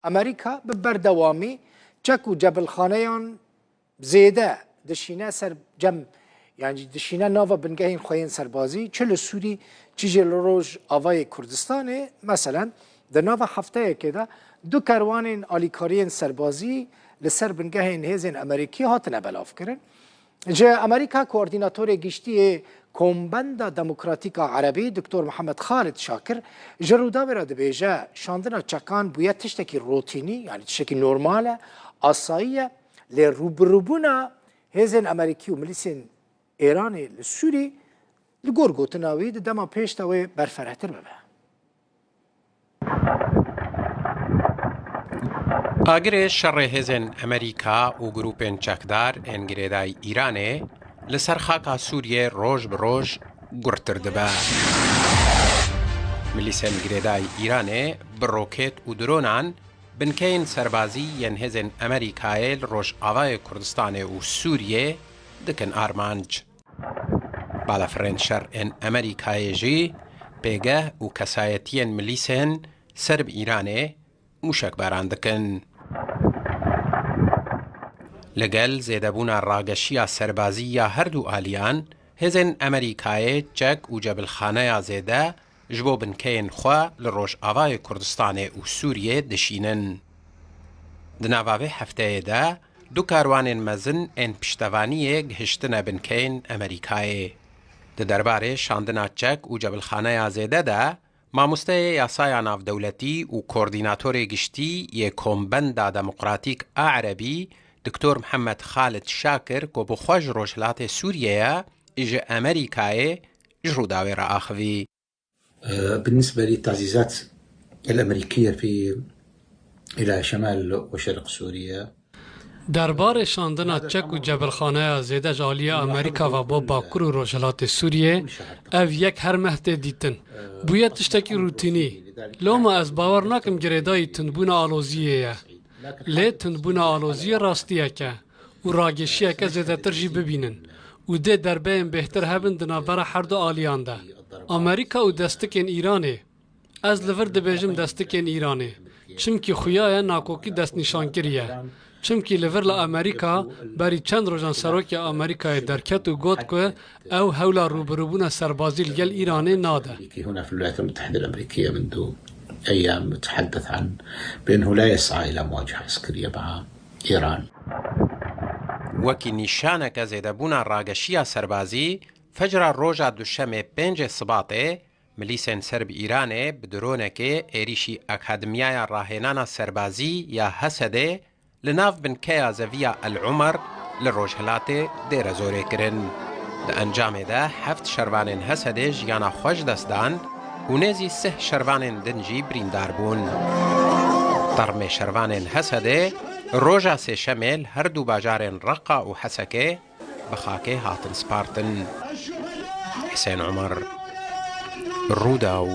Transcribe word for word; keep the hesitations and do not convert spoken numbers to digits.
Amerîka bi berdewamî çek û cebilxaneyan zêde dişîne ser cem, yanî dişîne nava bingehên xwe yên serbazî, çi li Sûrî, çi jî li Rojavayê Kurdistanê. Meselen, di nava hefteyekê de du kerwanên alîkariyên serbazî li ser bingehên hêzên Amerîkî hatine belavkirin. Ji Amerîka, Koordînatorê Giştî yê Kombenda Demokratîk a Erebî, Doktor Mihemed Xalid Şakir, ji Rûdawê re dibêje, şandina çekan bûye tiştekî rotînî, yanî tiştekî normal e, asayî ye, lê rûbirûbûna hêzên Amerîkî û milîsên Êranê li Sûrî, li gor gotina wî, di dema pêş de wê berferehtir bibe. Agirê şerê hêzên Amerîka û grûpên çekdar ên girêdayî Îranê li ser xaka Sûriyê roj bi roj gurtir dibe. Milîsên girêdayî Îranê bi roket û dronan binkeyên serbazî yên hêzên Amerîkayê li Rojavayê Kurdistanê û Sûriyê dikin armanc. Balafirên şer ên Amerîkayê jî pêgeh û kesayetiyên milîsên ser bi Îranê mûşekbaran dikin. Li gel zêdebûna rageşiya serbazî ya her du aliyan, hêzên Amerîkayê çek û cebilxaneya zêde ji bo binkeyên xwe li Rojavayê Kurdistanê û Sûriyê dişînin. Di nava vê hefteyê de du karwanên mezin ên piştevaniyê gihiştine binkeyên Amerîkayê. Di derbarê şandina çek û cebilxaneya zêde de, mamosteyê yasaya navdewletî û koordînatorê giştî yê Kombenda Demokratîk a Erebî, Doktor Mihemed Xalid Şakir, ku bi xwe ji Rojhilatê Sûriyê ye, ji Amerîkayê ji Rûdawê re axivî. بالنسبة للتعزيزات الأمريكية في إلى شمال وشرق سوريا. Derbarê şandina çek û cebilxaneya zêde ji aliyê Amerîka ve bo Bakur û Rojhilatê Sûriyê, ev yek her meh tê dîtin. Bûye tiştekî rûtînî. Loma ez bawer nakim girêdayî tundbûna aloziyê ye. Lê tundbûna aloziyê rastiyek e û rageşiyeke zêdetir jî bibînin û dê derbeyên bêhtir hebin di navbera her du aliyan de. Amerîka û destikên Îranê. Ez li vir dibêjim destikên Îranê, çimkî xuya ye nakokî destnîşan kiriye. Çimkî li vir li Amerîka, berî çend rojan serokê Amerîkayê derket û got ku ew hewla rûbirûbûna serbazî li gel Îranê nade. هنا في الولايات المتحدة الأمريكية منذ أيام متحدث عن بأنه لا يسعى إلى مواجهة عسكرية مع إيران. Wekî nîşaneke zêdebûna rageşiya serbazî, fecra roja Duşemê pêncê Sibatê, milîsên ser bi Îranê bi dronekê êrîşî Akademiyaya Rahênana Serbazî ya Hesedê li nav binkeya zeviya El Umer li rojhilatê Dêrezorê kirin. Di encamê de heft şervanên Hesedê jiyana xwe ji dest dan û nêzî sih şervanên din jî birîndar bûn. Termê şervanên Hesedê roja Sêşemê li her du bajarên Reqa û Hesekê bi xakê hatin spartin. Husên Umer, Rûdaw.